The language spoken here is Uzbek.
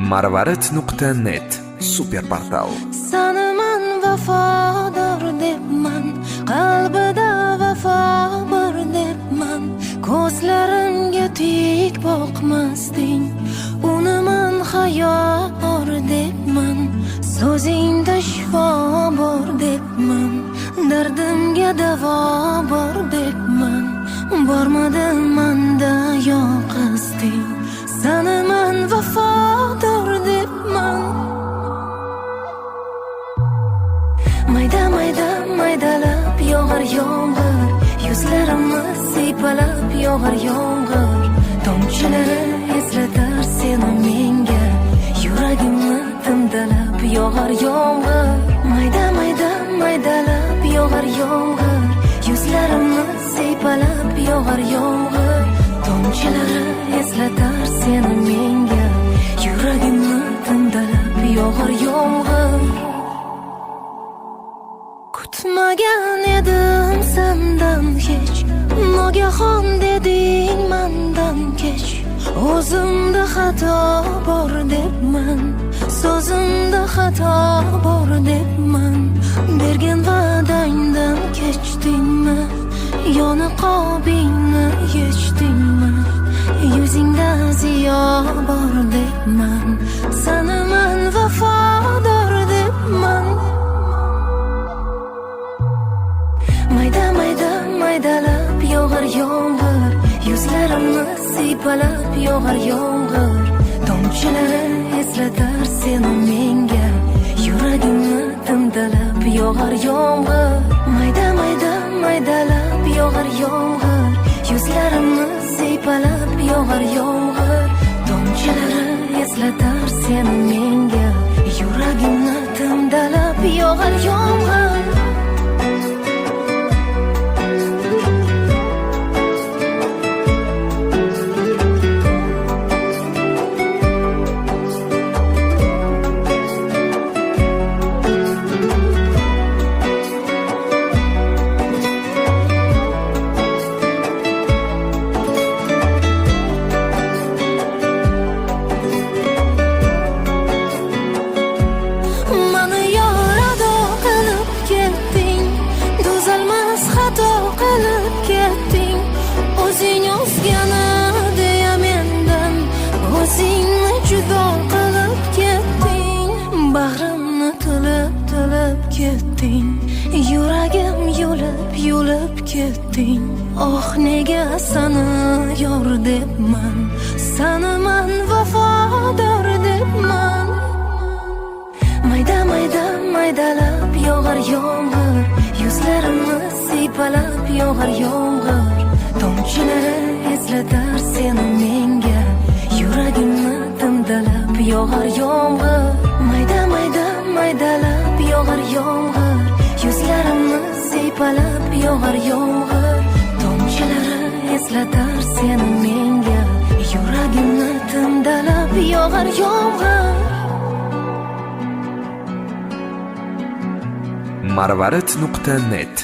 Marvarid.net super portal. Sani man vafodor debman, qalbida vafo bor debman. Ko'zlarimga tik boqmasding, uni man hayo bor debman. So'zingda shifo bor debman, dardimga davo bor debman. Bormadi manda yoqasding, sani man vafodor debman. Mayda mayda maydalab yog'ar yomg'ir, yuzlarimni siypalab yog'ar yomg'ir. Tomchilari eslatar seni menga, yuragimni timdalab yog'ar yomg'ir. Mayda mayda maydalab yog'ar yomg'ir, yuzlarimni siypalab yog'ar yomg'ir. Tomchilari eslatar seni menga, yuragimni timdalab yog'ar yomg'ir. Kutmagan edim sendan hech, nogahon deding mandan kech. O'zimda xato bor debman, so'zimda xato bor debman. Bergan va'dangdan kechdingmi, yo niqobingni yechdingmi? Yuzingda ziyo bor debman, sani man vafodor debman. Mayda mayda maydalab yog'ar yomg'ir, yuzlarimni siypalab yog'ar yomg'ir. Tomchilari eslatar seni menga, yuragimni timdalab yog'ar yomg'ir. Mayda mayda maydalab yog'ar yomg'ir, yuzlarimni siypalab yog'ar yomg'ir. Tomchilari eslatar seni menga, yuragimni timdalab yog'ar yomg'ir. Mani yorado qilib ketding, tuzalmas xato qilib ketding. O'zing o'zgani deya mendan o'zingni judo qilib ketding. Bag'rimni tilib tilib ketding, yuragim yulib yulib ketding. Oh, nega sani yor debman, sani man vafodor debman. Mayda mayda maydalab yog'ar yomg'ir, yuzlarimni siypalab yog'ar yomg'ir. Tomchilari eslatar seni menga, yuragimni timdalab yog'ar yomg'ir. Mayda mayda maydalab yog'ar yomg'ir, yuzlarimni siypalab yog'ar yomg'ir. Tomchilari eslatar seni menga, yuragimni timdalab yog'ar yomg'ir. Marvarid.net.